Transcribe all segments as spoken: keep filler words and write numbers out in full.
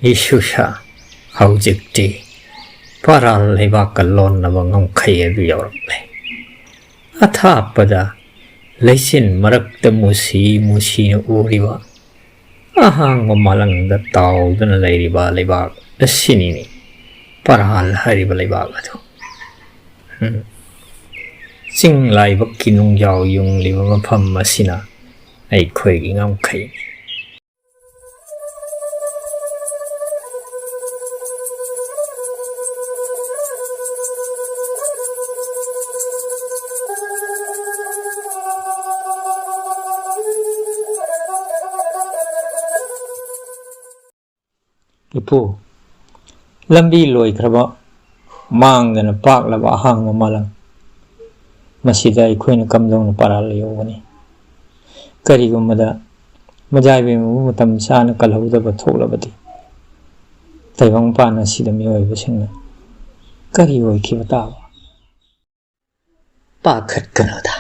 ꯏꯁꯨꯁꯥ, ꯍꯧꯖꯤꯛꯇꯤ ꯄꯔꯥꯜ ꯂꯩꯕꯥꯛꯀ ꯂꯣꯟꯅꯕ ꯉꯝꯈꯩ ꯑꯗꯨ ꯌꯧꯔꯛꯂꯦ꯫ ꯑꯊꯥꯞꯄꯗ ꯂꯩꯆꯤꯟ ꯃꯔꯛꯇ ꯃꯨꯁꯤ ꯃꯨꯁꯤꯅ ꯎꯔꯤꯕ ꯑꯍꯥꯡꯕ ꯃꯥꯂꯪꯗ ꯇꯥꯎꯗꯨꯅ ꯂꯩꯔꯤꯕ ꯂꯩꯕꯥꯛ ꯑꯁꯤꯅꯤꯅꯦ ꯄꯔꯥꯜ ꯍꯥꯏꯔꯤꯕ ꯂꯩꯕꯥꯛ ꯑꯗꯨ꯫ ꯎꯝ꯫ ꯆꯤꯡ ꯂꯥꯏꯕꯛꯀꯤ ꯅꯨꯡꯖꯥꯎ ꯌꯨꯡꯂꯤꯕ ꯃꯐꯝ ꯑꯁꯤꯅ ꯑꯩꯈꯣꯏꯒꯤ ꯉꯝꯈꯩꯅꯤ꯫ ꯏꯄꯨ, ꯂꯝꯕꯤ ꯂꯣꯏꯈ꯭ꯔꯕ, ꯃꯥꯡꯗꯅ ꯄꯥꯛꯂꯕ ꯑꯍꯥꯡꯕ ꯃꯥꯂꯪ, ꯃꯁꯤꯗ ꯑꯩꯈꯣꯏꯅ ꯀꯝꯗꯧꯅ ꯄꯔꯥꯜ ꯌꯧꯒꯅꯤ? ꯀꯔꯤꯒꯨꯝꯕꯗ ꯃꯖꯥꯏꯕꯦꯝꯕꯨ ꯃꯇꯝ ꯆꯥꯅ ꯀꯜꯍꯧꯗꯕ ꯊꯣꯛꯂꯕꯗꯤ, ꯇꯥꯏꯕꯪꯄꯥꯟ ꯑꯁꯤꯗ ꯃꯤꯑꯣꯏꯕꯁꯤꯡꯅ ꯀꯔꯤ ꯑꯣꯏꯈꯤꯕ ꯇꯥꯕ? ꯄꯥꯈꯠꯀꯅꯨꯗ,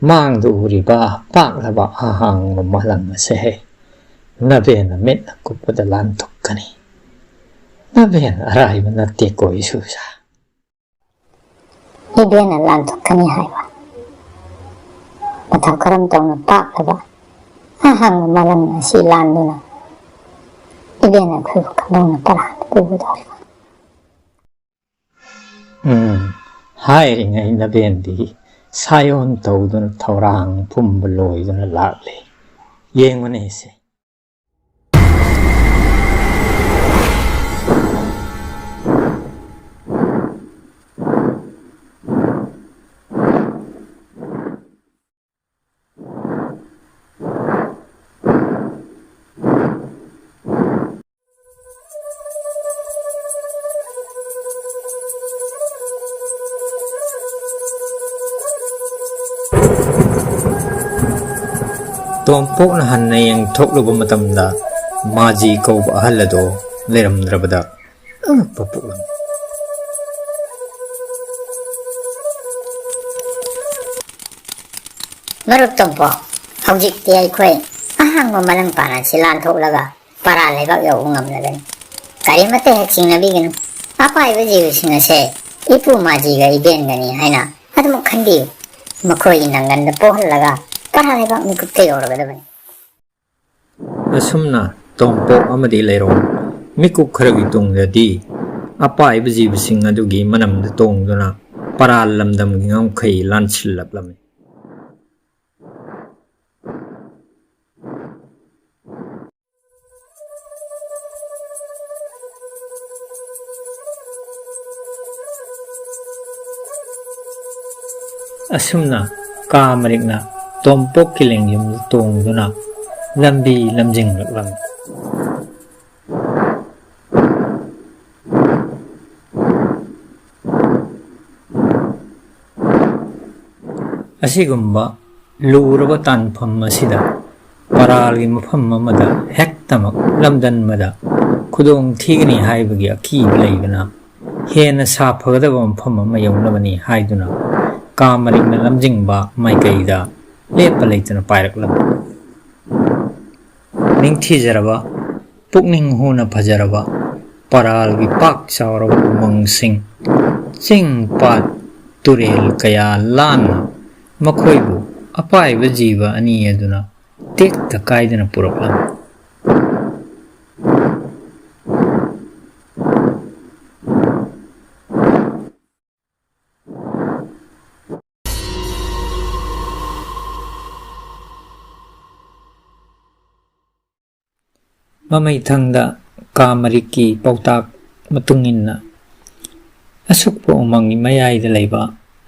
ꯃꯥꯡꯗ ꯎꯔꯤꯕ ꯄꯥꯛꯂꯕ ꯑꯍꯥꯡꯕ ꯃꯥꯂꯪ ꯑꯁꯦ ꯅꯕꯦꯟꯅ ꯃꯤꯠꯅ ꯀꯨꯞꯄꯗ ꯂꯥꯟꯊꯣꯛꯀꯅꯤ꯫ ꯅꯕꯦꯟ ꯑꯔꯥꯏꯕ ꯅꯠꯇꯦꯀꯣ ꯏꯁꯨꯁꯥ꯫ ꯏꯕꯦꯟꯅ ꯂꯥꯟꯊꯣꯛꯀꯅꯤ ꯍꯥꯏꯕ꯫ ꯃꯇꯧ ꯀꯔꯝ ꯇꯧꯅ ꯄꯥꯛꯂꯕ ꯑꯍꯥꯡꯕ ꯃꯥꯂꯪ ꯑꯁꯤ ꯂꯥꯟꯗꯨꯅ ꯏꯕꯦꯟꯅ ꯑꯩꯈꯣꯏꯕꯨ ꯀꯝꯗꯧꯅ ꯄꯔꯥꯟ ꯄꯨꯒꯗꯧꯔꯤꯕ? ꯎꯝ, ꯍꯥꯏꯔꯤꯉꯩ ꯅꯕꯦꯟꯗꯤ ꯁꯥꯏꯑꯣꯟ ꯇꯧꯗꯨꯅ ꯊꯧꯔꯥꯡ ꯄꯨꯝꯕ ꯂꯣꯏꯗꯨꯅ ꯂꯥꯛꯂꯦ꯫ ꯌꯦꯡꯉꯨꯅꯦꯁꯦ꯫ ꯇꯣꯝꯄꯣꯛꯅ ꯍꯟꯅ ꯌꯦꯡꯊꯣꯛꯂꯨꯕ ꯃꯇꯝꯗ ꯃꯥꯖꯤ ꯀꯧꯕ ꯑꯍꯜ ꯑꯗꯣ ꯂꯩꯔꯝꯗ꯭ꯔꯕꯗ ꯑꯉꯛꯄ ꯄꯣꯛꯂꯝꯃꯤ꯫ ꯃꯔꯨꯞ ꯇꯣꯝꯄꯣꯛ, ꯍꯧꯖꯤꯛꯇꯤ ꯑꯩꯈꯣꯏ ꯑꯍꯥꯡꯕ ꯃꯥꯂꯪꯄꯥꯟ ꯑꯁꯤ ꯂꯥꯟꯊꯣꯛꯂꯒ ꯄꯔꯥ ꯂꯩꯕꯥꯛ ꯌꯧꯕ ꯉꯝꯂꯒꯅꯤ꯫ ꯀꯔꯤꯃꯠꯇ ꯍꯦꯛ ꯆꯤꯡꯅꯕꯤꯒꯅꯨ꯫ ꯑꯄꯥꯏꯕ ꯖꯤꯕꯁꯤꯡ ꯑꯁꯦ ꯏꯄꯨ ꯃꯥꯖꯤꯒ ꯏꯕꯦꯟꯒꯅꯤ ꯍꯥꯏꯅ ꯑꯗꯨꯃꯛ ꯈꯟꯕꯤꯌꯨ꯫ ꯃꯈꯣꯏꯒꯤ ꯅꯪꯒꯟꯗ ꯄꯣꯛꯍꯜꯂꯒ ꯄꯔꯥ ꯂꯩꯕꯥꯛ ꯃꯤꯀꯨꯞꯇ ꯌꯧꯔꯒꯗꯕꯅꯤ꯫ ꯑꯁꯨꯝꯅ ꯇꯣꯝꯄꯣꯛ ꯑꯃꯗꯤ ꯂꯩꯔꯣꯡ ꯃꯤꯀꯨꯞ ꯈꯔꯒꯤ ꯇꯨꯡꯗꯗꯤ ꯑꯄꯥꯏꯕ ꯖꯤꯕꯁꯤꯡ ꯑꯗꯨꯒꯤ ꯃꯅꯝꯗ ꯇꯣꯡꯗꯨꯅ ꯄꯔꯥ ꯂꯝꯗꯝꯒꯤ ꯉꯝꯈꯩ ꯂꯥꯟꯁꯤꯜꯂꯛꯂꯝꯃꯤ꯫ ꯑꯁꯨꯝꯅ ꯀꯥ ꯃꯔꯤꯛꯅ ꯇꯣꯝꯄꯣꯛꯀꯤ ꯂꯦꯡꯖꯨꯝꯗ ꯇꯣꯡꯗꯨꯅ ꯂꯝꯕꯤ ꯂꯝꯖꯤꯡꯂꯛꯂꯝꯃꯤ꯫ ꯑꯁꯤꯒꯨꯝꯕ ꯂꯨꯔꯕ ꯇꯥꯟꯐꯝ ꯑꯁꯤꯗ ꯄꯔꯥꯜꯒꯤ ꯃꯐꯝ ꯑꯃꯗ ꯍꯦꯛꯇꯃꯛ ꯂꯝꯗꯟꯕꯗ ꯈꯨꯗꯣꯡ ꯊꯤꯒꯅꯤ ꯍꯥꯏꯕꯒꯤ ꯑꯀꯤꯕ ꯂꯩꯕꯅ ꯍꯦꯟꯅ ꯁꯥꯐꯒꯗꯕ ꯃꯐꯝ ꯑꯃ ꯌꯧꯅꯕꯅꯤ ꯍꯥꯏꯗꯨꯅ ꯀꯥ ꯃꯔꯤꯛꯅ ꯂꯝꯖꯤꯡꯕ ꯃꯥꯏꯀꯩꯗ ꯂꯦꯞꯄ ꯂꯩꯇꯅ ꯄꯥꯏꯔꯛꯂꯝꯃꯤ꯫ ꯅꯤꯡꯊꯤꯖꯔꯕ, ꯄꯨꯛꯅꯤꯡ ꯍꯨꯅ ꯐꯖꯔꯕ ꯄꯔꯥꯜꯒꯤ ꯄꯥꯛ ꯆꯥꯎꯔꯕ ꯎꯃꯪꯁꯤꯡ, ꯆꯤꯡ, ꯄꯥꯠ, ꯇꯨꯔꯦꯜ ꯀꯌꯥ ꯂꯥꯟꯅ ꯃꯈꯣꯏꯕꯨ ꯑꯄꯥꯏꯕ ꯖꯤꯕ ꯑꯅꯤ ꯑꯗꯨꯅ ꯇꯦꯛꯇ ꯀꯥꯏꯗꯅ ꯄꯨꯔꯛꯂꯝꯃꯤ꯫ ꯃꯃꯩꯊꯪꯗ ꯀꯥ ꯃꯔꯤꯛꯀꯤ ꯄꯥꯎꯇꯥꯛ ꯃꯇꯨꯡ ꯏꯟꯅ ꯑꯁꯨꯛꯄ ꯎꯃꯪꯒꯤ ꯃꯌꯥꯏꯗ ꯂꯩꯕ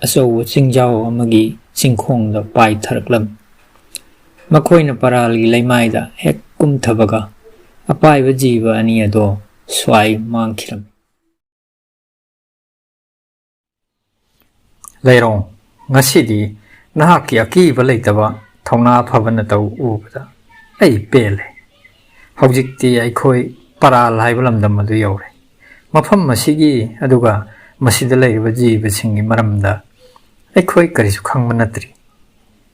ꯑꯆꯧꯕ ꯆꯤꯡꯖꯥꯎ ꯑꯃꯒꯤ ꯆꯤꯡꯈꯣꯡꯗ ꯄꯥꯏꯊꯔꯛꯂꯝꯃꯤ꯫ ꯃꯈꯣꯏꯅ ꯄꯔꯥꯜꯒꯤ ꯂꯩꯃꯥꯏꯗ ꯍꯦꯛ ꯀꯨꯝꯊꯕꯒ ꯑꯄꯥꯏꯕ ꯖꯤꯕ ꯑꯅꯤ ꯑꯗꯣ ꯁ꯭ꯋꯥꯏ ꯃꯥꯡꯈꯤꯔꯝꯃꯤ꯫ ꯂꯩꯔꯣꯡ, ꯉꯁꯤꯗꯤ ꯅꯍꯥꯛꯀꯤ ꯑꯀꯤꯕ ꯂꯩꯇꯕ ꯊꯧꯅꯥ ꯐꯕ ꯅꯇꯧ ꯎꯕꯗ ꯑꯩ ꯄꯦꯜꯂꯦ꯫ ꯍꯧꯖꯤꯛꯇꯤ ꯑꯩꯈꯣꯏ ꯄꯔꯥꯜ ꯍꯥꯏꯕ ꯂꯝꯗꯝ ꯑꯗꯨ ꯌꯧꯔꯦ꯫ ꯃꯐꯝ ꯑꯁꯤꯒꯤ ꯑꯗꯨꯒ ꯃꯁꯤꯗ ꯂꯩꯔꯤꯕ ꯖꯤꯕꯁꯤꯡꯒꯤ ꯃꯔꯝꯗ ꯑꯩꯈꯣꯏ ꯀꯔꯤꯁꯨ ꯈꯪꯕ ꯅꯠꯇ꯭ꯔꯤ꯫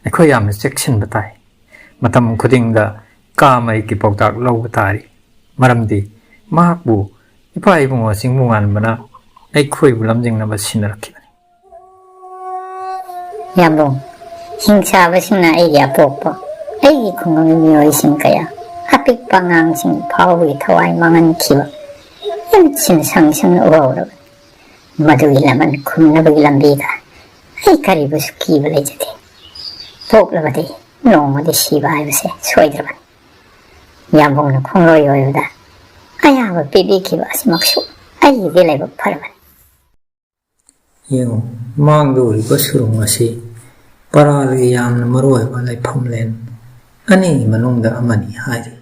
ꯑꯩꯈꯣꯏ ꯌꯥꯝꯅ ꯆꯦꯛꯁꯤꯟꯕ ꯇꯥꯏ꯫ ꯃꯇꯝ ꯈꯨꯗꯤꯡꯗ ꯀꯥ ꯃꯔꯤꯛꯀꯤ ꯄꯥꯎꯇꯥꯛ ꯂꯧꯕ ꯇꯥꯔꯤ꯫ ꯃꯔꯝꯗꯤ ꯃꯍꯥꯛꯄꯨ ꯏꯄꯥ ꯏꯕꯨꯡꯉꯣ ꯆꯤꯡꯕꯨ ꯉꯥꯟꯕꯅ ꯑꯩꯈꯣꯏꯕꯨ ꯂꯝꯖꯤꯡꯅꯕ ꯁꯤꯟꯅꯔꯛꯈꯤꯕꯅꯤ꯫ ꯌꯥꯝꯕꯨꯡ, ꯍꯤꯡꯆꯥꯕꯁꯤꯡꯅ ꯑꯩꯒꯤ ꯑꯄꯣꯛꯄ, ꯑꯩꯒꯤ ꯈꯨꯡꯒꯪꯒꯤ ꯃꯤꯑꯣꯏꯁꯤꯡ ꯀꯌꯥ, ꯑꯄꯤꯛꯄ ꯑꯉꯥꯡꯁꯤꯡ ꯐꯥꯎꯕꯒꯤ ꯊꯋꯥꯏ ꯃꯥꯡꯍꯟꯈꯤꯕ ꯏꯃꯤꯠꯁꯤꯅ ꯁꯪ ꯁꯪꯅ ꯎꯍꯧꯔꯕꯅꯤ꯫ ꯃꯗꯨꯒꯤ ꯂꯃꯟ ꯈꯨꯝꯅꯕꯒꯤ ꯂꯝꯕꯤꯗ ꯑꯩ ꯀꯔꯤꯕꯨꯁꯨ ꯀꯤꯕ ꯂꯩꯖꯗꯦ꯫ ꯄꯣꯛꯂꯕꯗꯤ ꯅꯣꯡꯃꯗꯤ ꯁꯤꯕ ꯍꯥꯏꯕꯁꯦ ꯁꯣꯏꯗ꯭ꯔꯕꯅꯤ꯫ ꯌꯥꯝꯕꯨꯡꯅ ꯈꯣꯡꯂꯣꯏ ꯑꯣꯏꯕꯗ ꯑꯌꯥꯕ ꯄꯤꯕꯤꯈꯤꯕ ꯑꯁꯤꯃꯛꯁꯨ ꯑꯩꯒꯤꯗꯤ ꯂꯥꯏꯕꯛ ꯐꯔꯕꯅꯤ꯫ ꯌꯦꯡꯉꯨ, ꯃꯥꯡꯗ ꯎꯔꯤꯕ ꯁꯨꯔꯨꯡ ꯑꯁꯤ ꯄꯔꯥꯜꯒꯤ ꯌꯥꯝꯅ ꯃꯔꯨꯑꯣꯏꯕ ꯂꯥꯏꯐꯝꯂꯦꯟ ꯑꯅꯤꯒꯤ ꯃꯅꯨꯡꯗ ꯑꯃꯅꯤ ꯍꯥꯏꯔꯤ꯫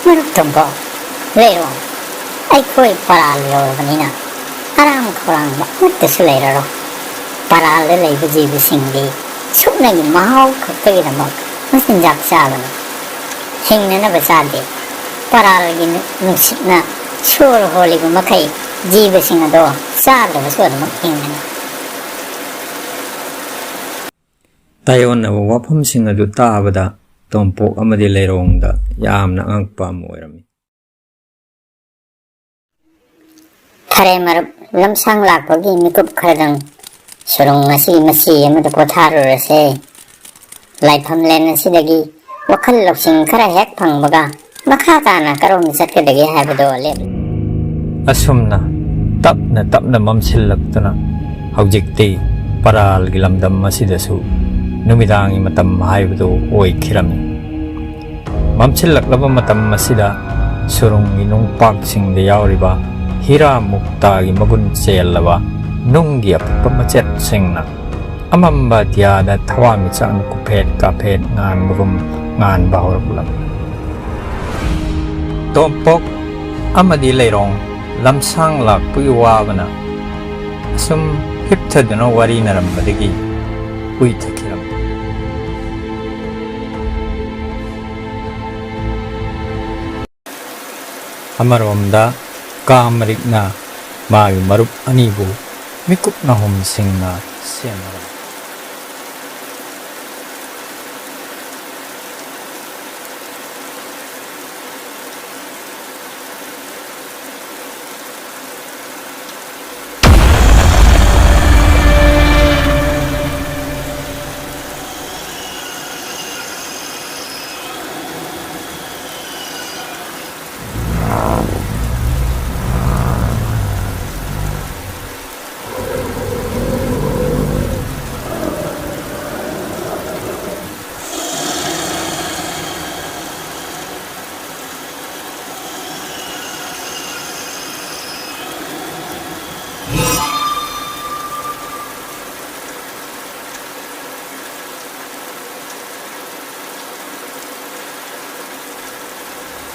ꯃꯔꯨꯞ ꯇꯣꯝꯕ, ꯂꯩꯔꯣ꯫ ꯑꯩꯈꯣꯏ ꯄꯔꯥꯜ ꯌꯧꯔꯕꯅꯤꯅ ꯑꯔꯥꯡ ꯈꯧꯔꯥꯡꯕ ꯑꯃꯠꯇꯁꯨ ꯂꯩꯔꯔꯣꯏ꯫ ꯄꯔꯥꯜꯗ ꯂꯩꯕ ꯖꯤꯕꯁꯤꯡꯗꯤ ꯁꯨꯞꯅꯒꯤ ꯃꯍꯥꯎ ꯈꯛꯇꯒꯤꯗꯃꯛ ꯃꯆꯤꯟꯖꯥꯛ ꯆꯥꯕꯅꯤ꯫ ꯍꯤꯡꯅꯅꯕ ꯆꯥꯗꯦ꯫ ꯄꯔꯥꯜꯒꯤ ꯅꯨꯡꯁꯤꯠꯅ ꯁꯣꯔ ꯍꯣꯜꯂꯤꯕ ꯃꯈꯩ ꯖꯤꯕꯁꯤꯡ ꯑꯗꯣ ꯆꯥꯗ꯭ꯔꯕꯁꯨ ꯑꯗꯨꯃꯛ ꯍꯤꯡꯒꯅꯤ꯫ ꯇꯥꯏꯑꯣꯟꯅꯕ ꯋꯥꯐꯝꯁꯤꯡ ꯑꯗꯨ ꯇꯥꯕꯗ ꯇꯣꯝꯄꯣꯛ ꯑꯃꯗꯤ ꯂꯩꯔꯣꯡꯗ ꯌꯥꯝꯅ ꯑꯉꯛꯄ ꯑꯃ ꯑꯣꯏꯔꯝꯃꯤ꯫ ꯐꯔꯦ ꯃꯔꯨꯞ, ꯂꯝꯁꯥꯡ ꯂꯥꯛꯄꯒꯤ ꯃꯤꯀꯨꯞ ꯈꯔꯗꯪ ꯁꯨꯔꯨꯡ ꯑꯁꯤꯒꯤ ꯃꯆꯤ ꯑꯃꯗ ꯄꯣꯊꯥꯔꯨꯔꯁꯦ꯫ ꯂꯥꯏꯐꯝꯂꯦꯟ ꯑꯁꯤꯗꯒꯤ ꯋꯥꯈꯜ ꯂꯧꯁꯤꯡ ꯈꯔ ꯍꯦꯛ ꯐꯪꯕꯒ ꯃꯈꯥ ꯇꯥꯅ ꯀꯔꯣꯝꯗ ꯆꯠꯀꯗꯒꯦ ꯍꯥꯏꯕꯗꯣ ꯂꯦꯞ꯫ ꯑꯁꯨꯝꯅ ꯇꯞꯅ ꯇꯞꯅ ꯃꯝꯁꯤꯜꯂꯛꯇꯨꯅ ꯍꯧꯖꯤꯛꯇꯤ ꯄꯔꯥꯜꯒꯤ ꯂꯝꯗꯝ ꯑꯁꯤꯗꯁꯨ ꯅꯨꯃꯤꯗꯥꯡꯒꯤ ꯃꯇꯝ ꯍꯥꯏꯕꯗꯨ ꯑꯣꯏꯈꯤꯔꯝꯃꯤ꯫ ꯃꯝꯁꯤꯜꯂꯛꯂꯕ ꯃꯇꯝ ꯑꯁꯤꯗ ꯁꯨꯔꯨꯡꯒꯤ ꯅꯨꯡꯄꯥꯛꯁꯤꯡꯗ ꯌꯥꯎꯔꯤꯕ ꯍꯤꯔꯥ ꯃꯨꯛꯇꯥꯒꯤ ꯃꯒꯨꯟ ꯆꯦꯜꯂꯕ ꯅꯨꯡꯒꯤ ꯑꯄꯤꯛꯄ ꯃꯆꯦꯠꯁꯤꯡꯅ ꯑꯃꯝꯕ ꯑꯇꯤꯌꯥꯗ ꯊꯋꯥꯟꯃꯤꯆꯥꯛꯅ ꯀꯨꯞꯐꯦꯠ ꯀꯥꯐꯦꯠ ꯉꯥꯟꯕꯒꯨꯝ ꯉꯥꯟꯕ ꯍꯧꯔꯛꯂꯝꯃꯤ꯫ ꯇꯣꯝꯄꯣꯛ ꯑꯃꯗꯤ ꯂꯩꯔꯣꯡ ꯂꯝꯁꯥꯡ ꯂꯥꯛꯄꯒꯤ ꯋꯥꯕꯅ ꯑꯁꯨꯝ ꯍꯤꯞꯊꯗꯨꯅ ꯋꯥꯔꯤꯅꯔꯝꯕꯗꯒꯤ ꯎꯏꯊꯈꯤꯔꯝꯃꯤ꯫ ꯑꯃꯔꯣꯝꯗ ꯀꯥ ꯃꯔꯤꯛꯅ ꯃꯥꯒꯤ ꯃꯔꯨꯞ ꯑꯅꯤꯕꯨ ꯃꯤꯀꯨꯞ ꯅꯥꯍꯨꯝꯁꯤꯡꯅ ꯁꯦꯟꯅꯔꯝꯃꯤ꯫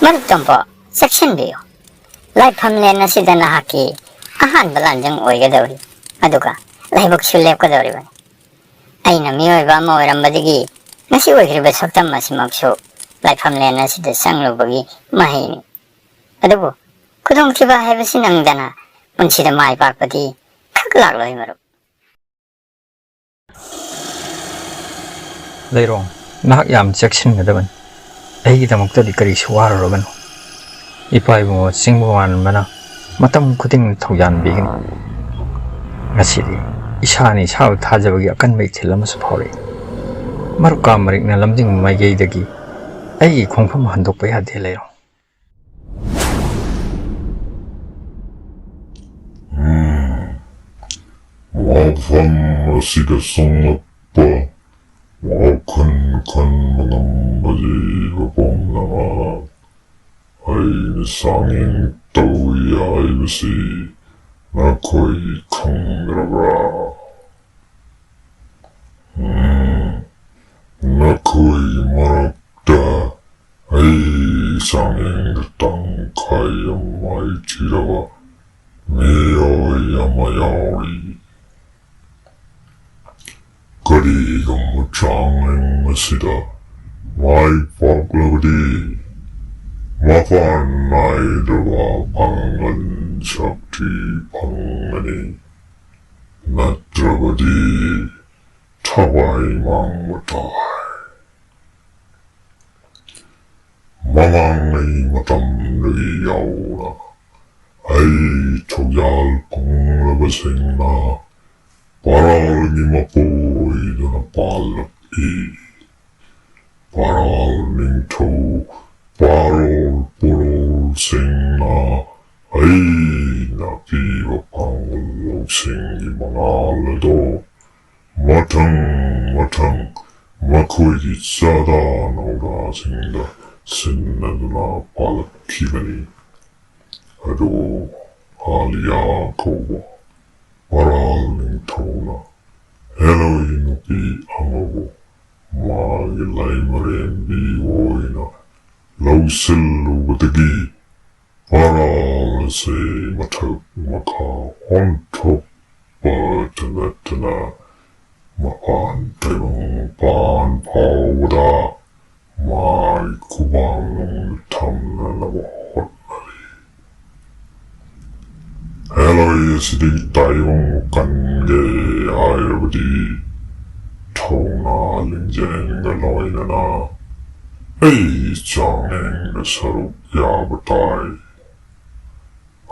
ꯃꯔꯨꯞ ꯇꯣꯝꯄꯣꯛ, ꯆꯦꯛꯁꯤꯟꯕꯤꯌꯨ꯫ ꯂꯥꯏꯐꯝꯂꯦꯟ ꯑꯁꯤꯗ ꯅꯍꯥꯛꯀꯤ ꯑꯍꯥꯟꯕ ꯂꯥꯟꯖꯪ ꯑꯣꯏꯒꯗꯧꯔꯤ, ꯑꯗꯨꯒ ꯂꯥꯏꯕꯛꯁꯨ ꯂꯦꯞꯀꯗꯧꯔꯤꯕꯅꯤ꯫ ꯑꯩꯅ ꯃꯤꯑꯣꯏꯕ ꯑꯃ ꯑꯣꯏꯔꯝꯕꯗꯒꯤ ꯉꯁꯤ ꯑꯣꯏꯈ꯭ꯔꯤꯕ ꯁꯛꯇꯝ ꯑꯁꯤꯃꯛꯁꯨ ꯂꯥꯏꯐꯝꯂꯦꯟ ꯑꯁꯤꯗ ꯆꯪꯂꯨꯕꯒꯤ ꯃꯍꯩꯅꯤ꯫ ꯑꯗꯨꯕꯨ ꯈꯨꯗꯣꯡꯊꯤꯕ ꯍꯥꯏꯕꯁꯤ ꯅꯪꯗꯅ ꯄꯨꯟꯁꯤꯗ ꯃꯥꯏ ꯄꯥꯛꯄꯗꯤ ꯈꯛ ꯂꯥꯛꯂꯣꯏ, ꯃꯔꯨꯞ꯫ ꯂꯩꯔꯣꯡ, ꯅꯍꯥꯛ ꯌꯥꯝ ꯆꯦꯛꯁꯤꯟꯒꯗꯕꯅꯤ꯫ ꯑꯩꯒꯤꯗꯃꯛꯇꯗꯤ ꯀꯔꯤꯁꯨ ꯋꯥꯔꯨꯔꯒꯅꯨ꯫ ꯏꯄꯥ ꯏꯕꯨꯡꯉꯣ ꯆꯤꯡꯕ ꯋꯥꯟꯕꯅ ꯃꯇꯝ ꯈꯨꯗꯤꯡ ꯊꯧꯖꯥꯟꯕꯤꯒꯅꯤ꯫ ꯉꯁꯤꯗꯤ ꯏꯁꯥꯅ ꯏꯁꯥꯕꯨ ꯊꯥꯖꯕꯒꯤ ꯑꯀꯟꯕ ꯏꯊꯤꯜ ꯑꯃꯁꯨ ꯐꯥꯎꯔꯛꯏ꯫ ꯃꯔꯨꯞ ꯀꯥ ꯃꯔꯤꯛꯅ ꯂꯝꯖꯤꯡꯕ ꯃꯥꯏꯀꯩꯗꯒꯤ ꯑꯩꯒꯤ ꯈꯣꯡꯐꯝ ꯍꯟꯗꯣꯛꯄ ꯌꯥꯗꯦ, ꯂꯩꯔꯣꯡ꯫ ꯎꯝ꯫ ꯋꯥ ꯃꯐꯝ ꯑꯁꯤꯗ ꯆꯪꯂꯛꯄ ꯋꯥꯈꯜ ꯈꯟꯕ ꯉꯝꯕ ꯖꯤꯕ ꯄꯨꯝꯅꯃꯛ ꯑꯩꯅ ꯆꯥꯡꯌꯦꯡ ꯇꯧꯏ ꯍꯥꯏꯕꯁꯤ ꯅꯈꯣꯏ ꯈꯪꯗ꯭ꯔꯕ꯭ꯔꯥ? ꯎꯝ, ꯅꯈꯣꯏꯒꯤ ꯃꯔꯛꯇ ꯑꯩ ꯆꯥꯡꯌꯦꯡꯗ ꯇꯪꯈꯥꯏ ꯑꯃ ꯃꯥꯏꯊꯤꯔꯕ ꯃꯤꯑꯣꯏ ꯑꯃ ꯌꯥꯎꯔꯤ꯫ ꯀꯔꯤꯒꯨꯝꯕ ꯆꯥꯡꯌꯦꯡ ꯑꯁꯤꯗ ꯃꯥꯏ ꯄꯥꯛꯂꯕꯗꯤ ꯃꯄꯥꯟ ꯅꯥꯏꯗ꯭ꯔꯕ ꯄꯥꯡꯒꯜ ꯁꯛꯇꯤ ꯐꯪꯒꯅꯤ, ꯅꯠꯇ꯭ꯔꯕꯗꯤ ꯊꯋꯥꯏ ꯃꯥꯡꯕ ꯇꯥꯏ꯫ ꯃꯃꯥꯡꯉꯩ ꯃꯇꯝꯗꯒꯤ ꯌꯥꯎꯅ ꯑꯩ ꯊꯧꯖꯥꯜ ꯐꯪꯂꯕꯁꯤꯡꯅ ꯄꯔꯥꯜꯒꯤ ꯃꯄꯨ ꯑꯣꯏꯗꯨꯅ ꯄꯥꯜꯂꯛꯏ꯫ ꯄꯔꯥꯜ ꯅꯤꯡꯊꯧ ꯄꯥꯔꯣꯜ ꯄꯨꯔꯣꯜꯁꯤꯡꯅ ꯑꯩꯅ ꯄꯤꯕ ꯄꯥꯡꯒꯜ ꯂꯧꯁꯤꯡꯒꯤ ꯃꯉꯥꯜ ꯑꯗꯣ ꯃꯊꯪ ꯃꯊꯪ ꯃꯈꯣꯏꯒꯤ ꯆꯥꯗꯥ ꯅꯧꯗꯥꯁꯤꯡꯗ ꯁꯤꯟꯅꯗꯨꯅ ꯄꯥꯜꯂꯛꯈꯤꯕꯅꯤ꯫ ꯑꯗꯨꯕꯨ ꯑꯥꯂꯤꯌꯥ ꯀꯧꯕ ꯄꯔꯥꯜ ꯅꯤꯡꯊꯧꯅ ꯍꯦꯂꯣꯏ ꯅꯨꯄꯤ ꯑꯃꯕꯨ ꯃꯥꯒꯤ ꯂꯥꯏꯃꯔꯦꯝꯕꯤ ꯑꯣꯏꯅ ꯂꯧꯁꯤꯜꯂꯨꯕꯗꯒꯤ ꯄꯔꯥꯜ ꯑꯁꯤ ꯃꯊꯛ ꯃꯈꯥ ꯑꯣꯟꯊꯣꯛꯄꯇ ꯅꯠꯇꯅ ꯃꯄꯥꯟ ꯇꯥꯏꯕꯪ ꯃꯄꯥꯟ ꯐꯥꯎꯕꯗ ꯃꯥꯒꯤ ꯈꯨꯕꯥꯛꯅꯨꯡꯗ ꯊꯝꯅꯅꯕ ꯍꯣꯠꯅꯔꯤ꯫ ꯍꯦꯂꯣꯏ ꯑꯁꯤꯗꯒꯤ ꯇꯥꯏꯕꯪ ꯀꯟꯒꯦ ꯍꯥꯏꯔꯕꯗꯤ ꯊꯧꯅꯥ ꯂꯤꯡꯖꯦꯜꯒ ꯂꯣꯏꯅꯅ ꯑꯩ ꯆꯥꯡꯌꯦꯡꯗ ꯁꯔꯨꯛ ꯌꯥꯕ ꯇꯥꯏ꯫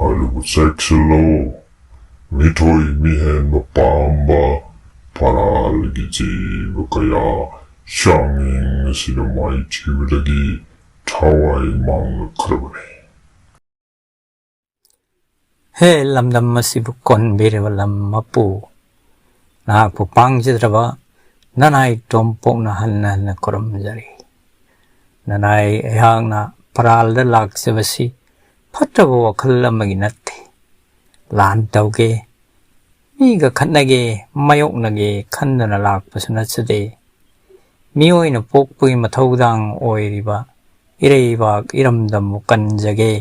ꯑꯗꯨꯕꯨ ꯆꯦꯛꯁꯤꯜꯂꯨ, ꯃꯤꯊꯣꯏ ꯃꯤꯍꯦꯟꯕ ꯄꯥꯝꯕ ꯄꯔꯥꯜꯒꯤ ꯖꯤꯕ ꯀꯌꯥ ꯆꯥꯡꯌꯦꯡ ꯑꯁꯤꯗ ꯃꯥꯏꯊꯤꯕꯗꯒꯤ ꯊꯋꯥꯏ ꯃꯥꯡꯂꯛꯈ꯭ꯔꯕꯅꯤ꯫ ꯍꯦ ꯂꯝꯗꯝ ꯑꯁꯤꯕꯨ ꯀꯣꯟꯕꯤꯔꯤꯕ ꯂꯝ ꯃꯄꯨ, ꯅꯍꯥꯛꯄꯨ ꯄꯥꯡꯖꯗ꯭ꯔꯕ ꯅꯅꯥꯏ ꯇꯣꯝꯄꯣꯛꯅ ꯍꯟꯅ ꯍꯟꯅ ꯈꯨꯔꯨꯝꯖꯔꯤ꯫ ꯅꯅꯥꯏ ꯑꯩꯍꯥꯛꯅ ꯄꯔꯥꯜꯗ ꯂꯥꯛꯆꯕꯁꯤ ꯐꯠꯇꯕ ꯋꯥꯈꯜ ꯑꯃꯒꯤ ꯅꯠꯇꯦ꯫ ꯂꯥꯟ ꯇꯧꯒꯦ, ꯃꯤꯒ ꯈꯠꯅꯒꯦ, ꯃꯥꯌꯣꯛꯅꯒꯦ ꯈꯟꯗꯨꯅ ꯂꯥꯛꯄꯁꯨ ꯅꯠꯆꯗꯦ꯫ ꯃꯤꯑꯣꯏꯅ ꯄꯣꯛꯄꯒꯤ ꯃꯊꯧꯗꯥꯡ ꯑꯣꯏꯔꯤꯕ ꯏꯔꯩꯕꯥꯛ ꯏꯔꯝꯗꯝꯕꯨ ꯀꯟꯖꯒꯦ,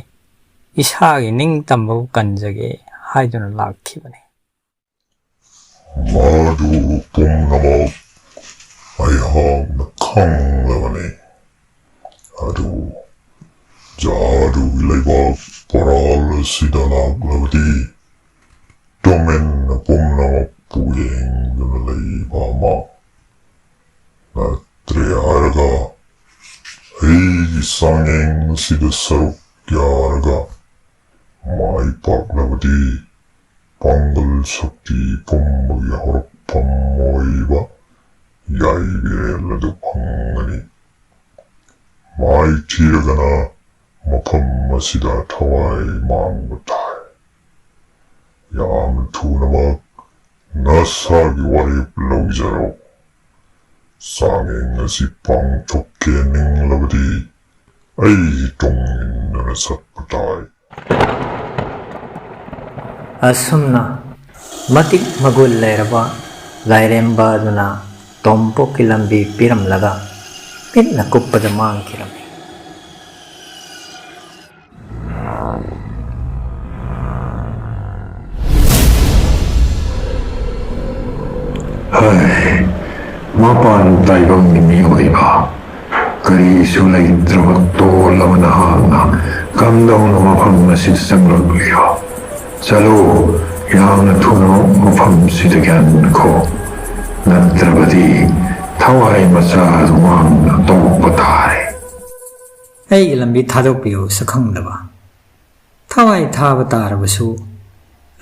ꯏꯁꯥꯒꯤ ꯅꯤꯡꯇꯝꯕꯕꯨ ꯀꯟꯖꯒꯦ ꯍꯥꯏꯗꯨꯅ ꯂꯥꯛꯈꯤꯕꯅꯤ꯫ ꯃꯗꯨ ꯄꯨꯝꯅꯃꯛ ꯑꯩꯍꯥꯛꯅ ꯈꯪꯂꯕꯅꯤ꯫ ꯑꯗꯨ ꯖꯥꯗꯨꯒꯤ ꯂꯩꯕꯥꯛ ꯄꯔꯥꯜ ꯑꯁꯤꯗ ꯂꯥꯛꯂꯕꯗꯤ ꯇꯨꯃꯤꯟꯅ ꯄꯨꯝꯅꯃꯛꯄꯨ ꯌꯦꯡꯗꯨꯅ ꯂꯩꯕ ꯑꯃ ꯅꯠꯇ꯭ꯔꯦ ꯍꯥꯏꯔꯒ ꯑꯩꯒꯤ ꯆꯥꯡꯌꯦꯡ ꯑꯁꯤꯗ ꯁꯔꯨꯛ ꯌꯥꯔꯒ ꯃꯥꯏ ꯄꯥꯛꯂꯕꯗꯤ ꯄꯥꯡꯒꯜ ꯁꯛꯇꯤ ꯄꯨꯝꯕꯒꯤ ꯍꯧꯔꯛꯐꯝ ꯑꯣꯏꯕ ꯌꯥꯏꯕꯤꯔꯦꯜ ꯑꯗꯨ ꯐꯪꯒꯅꯤ꯫ ꯃꯥꯏꯊꯤꯔꯒꯅ ꯃꯐꯝ ꯑꯁꯤꯗ ꯊꯋꯥꯏ ꯃꯥꯡꯕ ꯇꯥꯏ꯫ ꯌꯥꯝ ꯊꯨꯅꯃꯛ ꯅꯁꯥꯒꯤ ꯋꯥꯔꯦꯞ ꯂꯧꯖꯔꯣ꯫ ꯆꯥꯡꯌꯦꯡ ꯑꯁꯤ ꯄꯥꯡꯊꯣꯛꯀꯦ ꯅꯤꯡꯂꯕꯗꯤ ꯑꯩꯒꯤ ꯇꯨꯡ ꯏꯟꯗꯨꯅ ꯆꯠꯄ ꯇꯥꯏ꯫ ꯑꯁꯨꯝꯅ ꯃꯇꯤꯛ ꯃꯒꯨꯟ ꯂꯩꯔꯕ ꯂꯥꯏꯔꯦꯝꯕ ꯑꯗꯨꯅ ꯇꯣꯝꯄꯣꯛꯀꯤ ꯂꯝꯕꯤ ꯄꯤꯔꯝꯂꯒ ꯃꯤꯠꯅ ꯀꯨꯞꯄꯗ ꯃꯥꯡꯈꯤꯔꯝꯃꯤ꯫ ꯍꯩ, ꯃꯄꯥꯟ ꯇꯥꯏꯕꯪꯒꯤ ꯃꯤꯑꯣꯏꯕ, ꯀꯔꯤꯁꯨ ꯂꯩꯇ꯭ꯔꯕ ꯇꯣꯜꯂꯕ ꯅꯍꯥꯛꯅ ꯀꯝꯗꯧꯅ ꯃꯐꯝ ꯑꯁꯤꯗ ꯆꯪꯂꯛꯂꯤꯕ? ꯆꯠꯂꯨ, ꯌꯥꯝꯅ ꯊꯨꯅ ꯃꯐꯝꯁꯤꯗꯒꯤ ꯍꯟꯈꯣ, ꯅꯠꯇ꯭ꯔꯕꯗꯤ ꯊꯋꯥꯏ ꯃꯆꯥ ꯑꯗꯨ ꯃꯥꯡꯗꯨꯅ ꯇꯣꯛꯄ ꯇꯥꯔꯦ꯫ ꯑꯩꯒꯤ ꯂꯝꯕꯤ ꯊꯥꯗꯣꯛꯄꯤꯌꯨ, ꯁꯛꯈꯪꯗꯕ꯫ ꯊꯋꯥꯏ ꯊꯥꯕ ꯇꯥꯔꯕꯁꯨ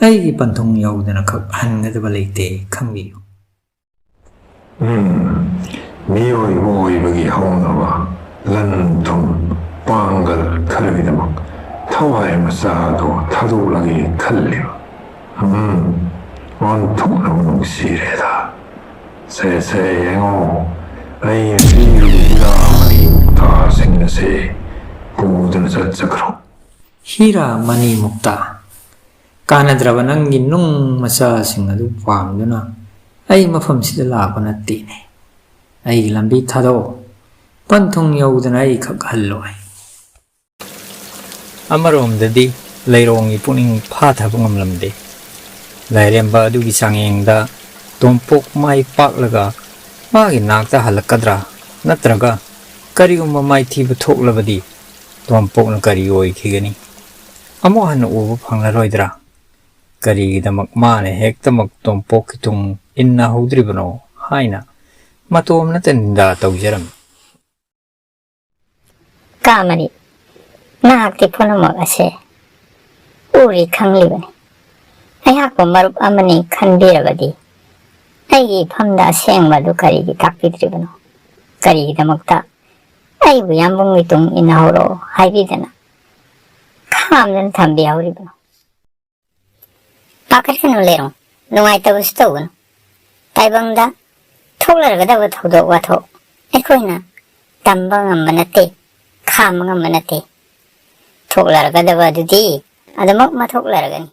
ꯑꯩꯒꯤ ꯄꯟꯊꯨꯡ ꯌꯧꯗꯅ ꯈꯛ ꯍꯟꯒꯗꯕ ꯂꯩꯇꯦ, ꯈꯪꯕꯤꯌꯨ꯫ ꯎꯝ, ꯃꯤꯑꯣꯏꯕ ꯑꯣꯏꯕꯒꯤ ꯍꯧꯅꯕ ꯂꯟ ꯊꯨꯝ ꯄꯥꯡꯒꯜ ꯈꯔꯒꯤꯗꯃꯛ ꯊꯋꯥꯏ ꯃꯆꯥ ꯑꯗꯨ ꯊꯥꯗꯣꯛꯂꯒꯦ ꯈꯜꯂꯤꯕ꯫ ꯎꯝ, ꯊꯣꯛꯅꯕ ꯅꯨꯡꯁꯤꯔꯦꯗ꯫ ꯁꯦ, ꯁꯦ, ꯌꯦꯡꯉꯣ, ꯑꯩ ꯄꯤꯔꯤꯕ ꯍꯤꯔꯥ ꯃꯅꯤ ꯃꯨꯛꯇꯥꯁꯤꯡ ꯑꯁꯦ ꯄꯨꯗꯨꯅ ꯆꯠꯆꯈ꯭ꯔꯣ꯫ ꯍꯤꯔꯥ ꯃꯅꯤ ꯃꯨꯛꯇꯥ, ꯀꯥꯟꯅꯗ꯭ꯔꯕ ꯅꯪꯒꯤ ꯅꯨꯡ ꯃꯆꯥꯁꯤꯡ ꯑꯗꯨ ꯄꯥꯝꯗꯨꯅ ꯑꯩ ꯃꯐꯝꯁꯤꯗ ꯂꯥꯛꯄ ꯅꯠꯇꯦꯅꯦ꯫ ꯑꯩꯒꯤ ꯂꯝꯕꯤ ꯊꯥꯗꯣꯛꯑꯣ꯫ ꯄꯟꯊꯨꯡ ꯌꯧꯗꯅ ꯑꯩ ꯈꯛ ꯍꯜꯂꯣꯏ꯫ ꯑꯃꯔꯣꯝꯗꯗꯤ ꯂꯩꯔꯣꯡꯒꯤ ꯄꯨꯛꯅꯤꯡ ꯐꯥꯊꯕ ꯉꯝꯂꯝꯗꯦ꯫ ꯂꯥꯏꯔꯦꯝꯕ ꯑꯗꯨꯒꯤ ꯆꯥꯡꯌꯦꯡꯗ ꯇꯣꯝꯄꯣꯛ ꯃꯥꯏ ꯄꯥꯛꯂꯒ ꯃꯥꯒꯤ ꯅꯥꯛꯇ ꯍꯜꯂꯛꯀꯗ꯭ꯔꯥ? ꯅꯠꯇ꯭ꯔꯒ ꯀꯔꯤꯒꯨꯝꯕ ꯃꯥꯏꯊꯤꯕ ꯊꯣꯛꯂꯕꯗꯤ ꯇꯣꯝꯄꯣꯛꯅ ꯀꯔꯤ ꯑꯣꯏꯈꯤꯒꯅꯤ? ꯑꯃꯨꯛ ꯍꯟꯅ ꯎꯕ ꯐꯪꯂꯔꯣꯏꯗ꯭ꯔꯥ? ꯀꯔꯤꯒꯤꯗꯃꯛ ꯃꯥꯅ ꯍꯦꯛꯇꯃꯛ ꯇꯣꯝꯄꯣꯛꯀꯤ ꯇꯨꯡ ꯏꯟꯅꯍꯧꯗ꯭ꯔꯤꯕꯅꯣ ꯍꯥꯏꯅ ꯃꯇꯣꯝꯅꯇ ꯅꯤꯟꯗꯥ ꯇꯧꯖꯔꯝꯃꯤ꯫ ꯀꯥꯃꯔꯤ, ꯅꯍꯥꯛꯇꯤ ꯄꯨꯝꯅꯃꯛ ꯑꯁꯦ ꯎꯔꯤ ꯈꯪꯂꯤꯕꯅꯤ꯫ ꯑꯩꯍꯥꯛꯄꯨ ꯃꯔꯨꯞ ꯑꯃꯅꯤ ꯈꯟꯕꯤꯔꯕꯗꯤ ꯑꯩꯒꯤ ꯏꯐꯝꯗ ꯑꯁꯦꯡꯕ ꯑꯗꯨ ꯀꯔꯤꯒꯤ ꯇꯥꯛꯄꯤꯗ꯭ꯔꯤꯕꯅꯣ? ꯀꯔꯤꯒꯤꯗꯃꯛꯇ ꯑꯩꯕꯨ ꯌꯥꯝꯕꯨꯡꯒꯤ ꯇꯨꯡ ꯏꯟꯅꯍꯧꯔꯣ ꯍꯥꯏꯕꯤꯗꯅ ꯈꯥꯝꯗꯨꯅ ꯊꯝꯕꯤꯍꯧꯔꯤꯕꯅꯣ? ꯄꯥꯈꯠꯀꯅꯨ ꯂꯩꯔꯣꯡ, ꯅꯨꯡꯉꯥꯏꯇꯕꯁꯨ ꯇꯧꯒꯅꯨ꯫ ꯇꯥꯏꯕꯪꯗ ꯊꯣꯛꯂꯔꯒꯗꯕ ꯊꯧꯗꯣꯛ ꯋꯥꯊꯣꯛ ꯑꯩꯈꯣꯏꯅ ꯇꯝꯕ ꯉꯝꯕ ꯅꯠꯇꯦ, ꯈꯥꯝꯕ ꯉꯝꯕ ꯅꯠꯇꯦ꯫ ꯊꯣꯛꯂꯔꯒꯗꯕ ꯑꯗꯨꯗꯤ ꯑꯗꯨꯃꯛ ꯃꯊꯣꯛꯂꯔꯒꯅꯤ꯫